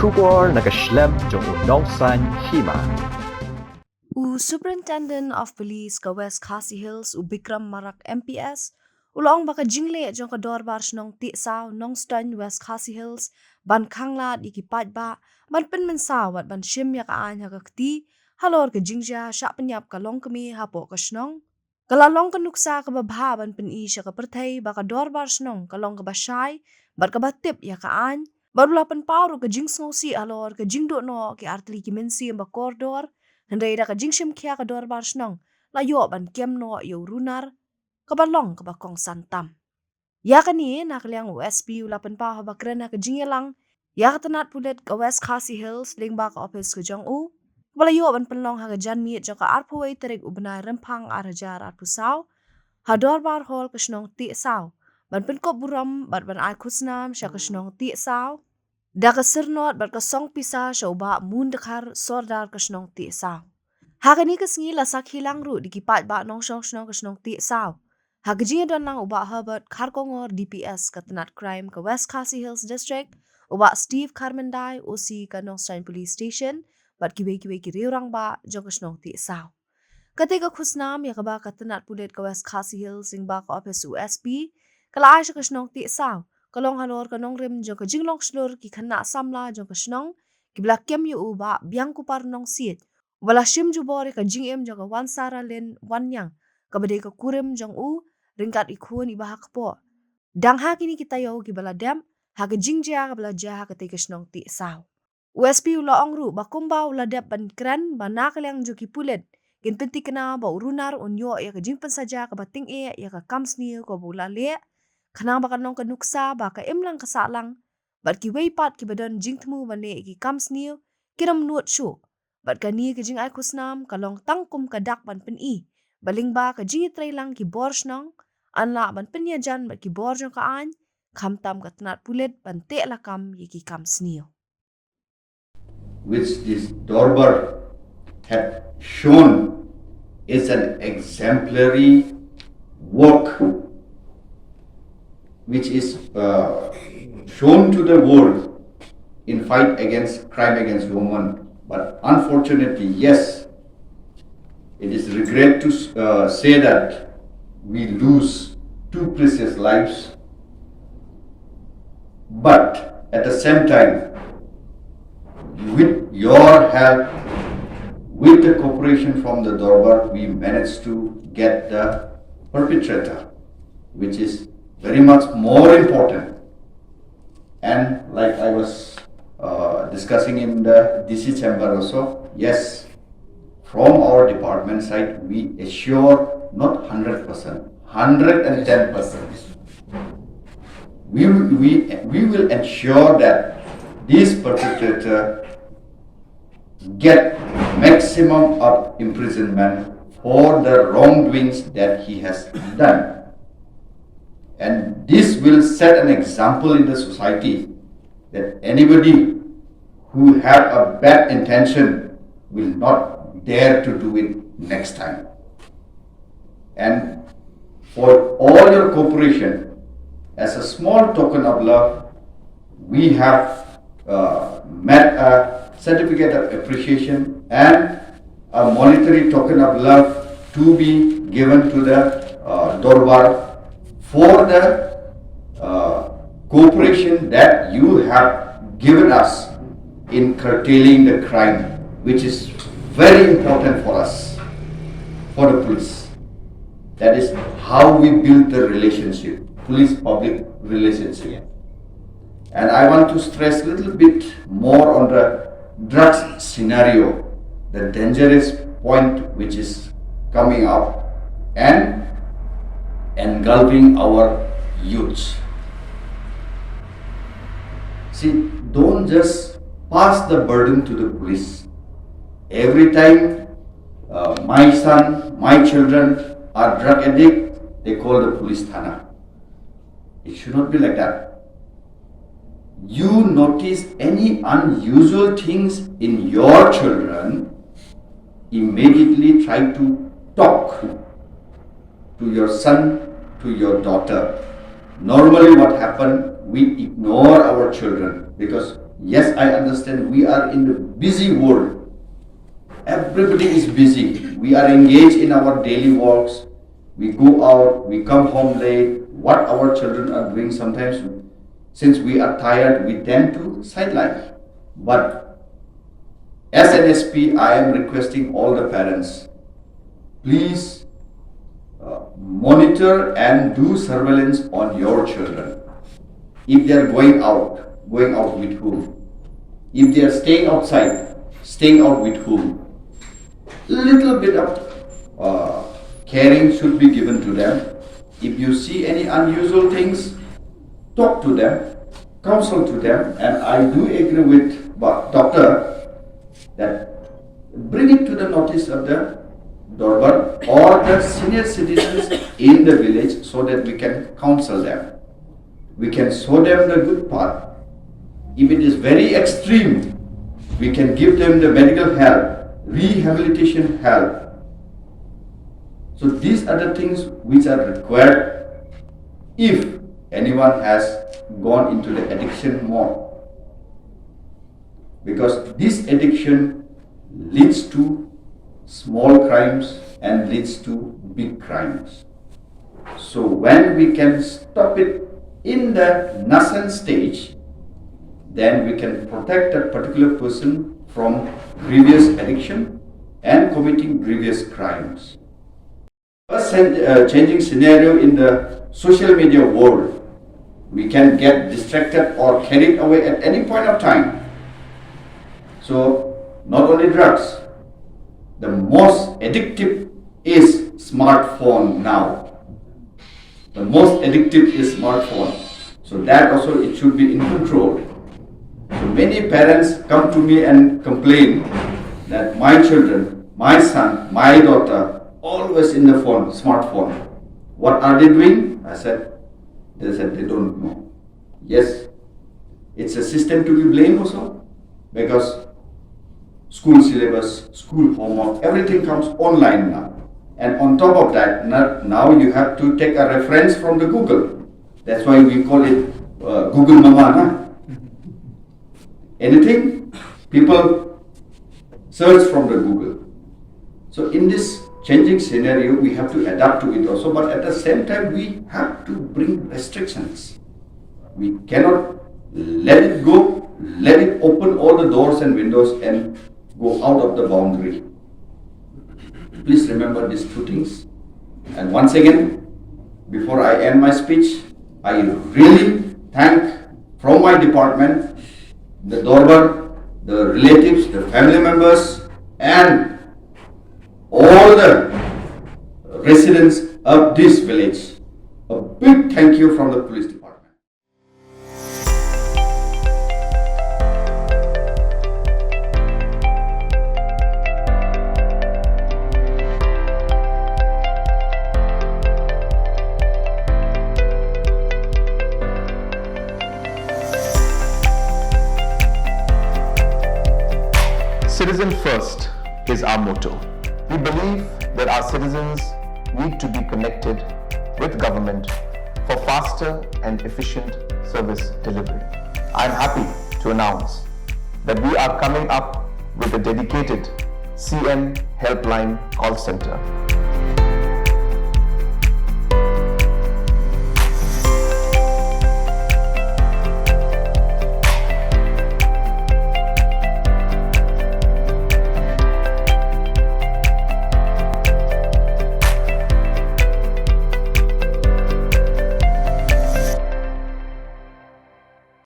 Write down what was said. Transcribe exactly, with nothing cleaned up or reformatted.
Khubor na ka shlem jong u nongsan hima. U Superintendent of Police ka West Khasi Hills, u Bikram Marak M P S, u la ong ba ka jingleh jong ka Dorbar Shnong Tiehsaw, Nongstoiñ, West Khasi Hills, ban khanglad ïa ki paidbah ban pynmynsaw wat ban shim ïa ka aiñ ha ka kti halor ka jingjia shah pynïap ka longkmie hapoh ka shnong. Ka la long ka nuksa kaba bha ban pyni sha ka pyrthei ba ka Dorbar Shnong ka long kaba shai bad kaba tip ïa ka aiñ, bad u la pynpaw ruh ka jingsngewsih halor ka jingduh noh ki artylli ki mynsiem ba kordor, hynrei da ka jingshim khia ka Dorbar Shnong la ïoh ban kem noh ïa u runar, kaba long kaba kongsan tam. Ïa kane, na ka liang u S P u la pynpaw haba kren ha ka jingïalang ïa ka tnat pulit ka West Khasi Hills lyngba ka ophis ka jong u, kaba la ïoh ban pynlong ha ka janmiet jong ka arphew wei tarik u bnai Rymphang ar hajar arphew saw, ha Dorbar Hall ka shnong Tiehsaw, ban pynkup burom bad ban ai khusnam sha ka shnong Tiehsaw da ka syrnod bad ka song pisa sha u Bah Mun Dkhar, Sordar ka shnong Tiehsaw. Ha kane ka sngi la sakhi lang ruh da ki paidbah nongshong shnong ka shnong Tiehsaw, ha ka jingïadon lang u Bah Herbert Kharkongor, D P S ka tnat crime ka West Khasi Hills District, u Bah Steve Kharmyndai, O C ka Nongstoiñ Police Station, bad kiwei kiwei ki riew rangbah jong ka shnong Tiehsaw. Kata ka khusnam ïa kaba ka tnat pulit ka West Khasi Hills lyngba ka ophis u S P ka la ai sha ka shnong Tiehsaw ka long halor ka nongrim jong ka jinglong shlur ki khynnah samla jong ka shnong, kiba la kem ïa u Bah Biangkupar Nongsiej, uba la shim jubor ïa ka jingim jong ka Wansaralin Wanniang, kaba dei ka kurim jong u, ryngkat i khun iba ha kpoh. Dang ha kine ki taïew kiba la dep, ha ka jingjia kaba la jia ha katei ka shnong Tiehsaw. U S P u la ong ruh ba kumba u la dep ban kren ba na ka liang jong ki pulit kin pynthikna ba u runar un ïoh ïa ka jingpynsajia kaba tyngeh ïa ka kam sniew kaba u la leh, khnang ba kan long ka nuksa ba ka imlang ka sahlang, bad kiwei pat kiba don jingthmu ban leh ïa ki kam sniew kin ym nud shuh. Bad kane ka jingai khusnam ka long tang kum ka dak ban pyni ba lyngba ka jingïatreilang ki bor shnong, yn lah ban pynïajan bad ki bor jong ka aiñ, khamtam ka tnat pulit ban teh lakam ïa ki kam sniew. Which this Dorbar had shown is an exemplary work which is uh, shown to the world in fight against crime against women. But unfortunately, yes, it is regret to uh, say that we lose two precious lives. But at the same time, with your help, with the cooperation from the Dorbar, we managed to get the perpetrator, which is very much more important. And like I was uh, discussing in the D C chamber also, yes, from our department side, we assure not hundred percent, hundred and ten percent. We, we, we will ensure that this perpetrator get maximum of imprisonment for the wrongdoings that he has done. And this will set an example in the society that anybody who have a bad intention will not dare to do it next time. And for all your cooperation, as a small token of love, we have uh, met a certificate of appreciation and a monetary token of love to be given to the uh, Dorbar for the uh, cooperation that you have given us in curtailing the crime, which is very important for us, for the police. That is how we build the relationship, police public relationship. And I want to stress a little bit more on the drugs scenario, the dangerous point which is coming up and engulfing our youths. See, don't just pass the burden to the police. Every time uh, my son, my children are drug addict, they call the police thana. It should not be like that. You notice any unusual things in your children, immediately try to talk to your son, to your daughter. Normally what happens, We ignore our children because, yes, I understand we are in the busy world. Everybody is busy. We are engaged in our daily works. We go out, we come home late. What our children are doing sometimes, since we are tired, we tend to sideline. But as an S P, I am requesting all the parents, please uh, monitor and do surveillance on your children. If they are going out, going out with whom? If they are staying outside, staying out with whom? Little bit of uh, caring should be given to them. If you see any unusual things, talk to them, counsel to them, and I do agree with doctor that bring it to the notice of the Dorbar or the senior citizens in the village so that we can counsel them. We can show them the good path. If it is very extreme, we can give them the medical help, rehabilitation help. So these are the things which are required if anyone has gone into the addiction mode. Because this addiction leads to small crimes and leads to big crimes. So when we can stop it in the nascent stage, then we can protect that particular person from grievous addiction and committing grievous crimes. A sen- uh, changing scenario in the social media world. We can get distracted or carried away at any point of time. So, not only drugs, the most addictive is smartphone now. The most addictive is smartphone. So that also it should be in control. So many parents come to me and complain that my children, my son, my daughter, always in the phone, smartphone. What are they doing? I said, they said they don't know. Yes, it's a system to be blamed also, because school syllabus, school homework, everything comes online now. And on top of that, no- now you have to take a reference from the Google. That's why we call it uh, Google Mama. Na? Anything, people search from the Google. So in this changing scenario, we have to adapt to it also. But at the same time, we have to bring restrictions. We cannot let it go, let it open all the doors and windows and go out of the boundary. Please remember these two things. And once again, before I end my speech, I really thank from my department, the Dorbar, the relatives, the family members, and all the residents of this village. A big thank you from the police department. Citizen first is our motto. We believe that our citizens need to be connected with government for faster and efficient service delivery. I am happy to announce that we are coming up with a dedicated C M Helpline call center.